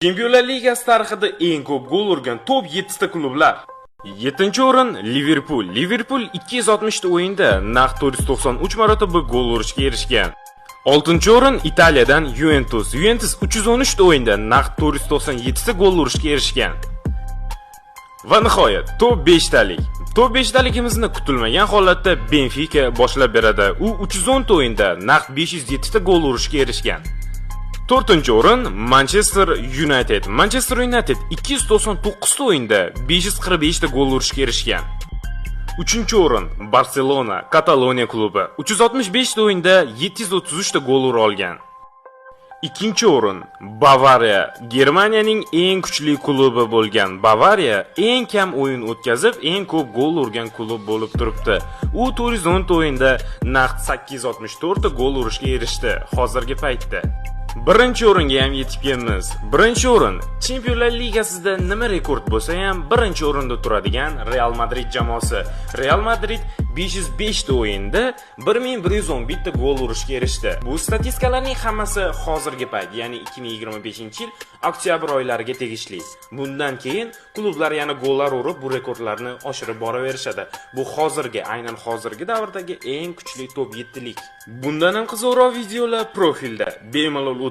Chempionlar Ligasi tarixida eng ko'p gol urgan top 7 ta klublar. 7-o'rin Liverpool. Liverpool 260 ta o'yinda naq 493 marotaba gol urishga erishgan. 6-o'rin Italiyadan Juventus. Juventus 313 ta o'yinda naq 497 ta gol urishga erishgan. Va nihoyat, top 5 talik. Top 5 taligimizni kutilmagan holatda Benfica boshlab beradi. U 310 ta o'yinda naq 507 ta gol urishga erishgan. 4-o'rin Manchester United. Manchester United 299 ta o'yinda 545 ta gol urishga erishgan. 3-o'rin Barselona, Kataloniya klubi 365 ta o'yinda 733 ta gol ura olgan. Ikkinchi o'rin Bavariya. Germaniyaning eng kuchli klubi bo'lgan Bavariya eng kam o'yin o'tkazib, eng ko'p gol urgan klub bo'lib turibdi. U 410 ta o'yinda naqd 864 ta gol urishga erishdi hozirgi paytda. Birinchi o'ringa ham yetib kelamiz. Birinchi o'rin Chempionlar Ligasida nima rekord bo'lsa ham, birinchi o'rinda turadigan Real Madrid jamoasi. Real Madrid 505 ta o'yinda 1111 ta gol urishga erishdi. Bu statistikalarning hammasi hozirgi payt, ya'ni 2025-yil oktyabr oylariga tegishli. Bundan keyin klublar yana gollar urib, bu rekordlarni oshirib boraverishadi. Bu hozirgi, aynan hozirgi davrdagi eng kuchli top 7 lik. Bundan ham qiziqroq videolar profilda. Bemalol.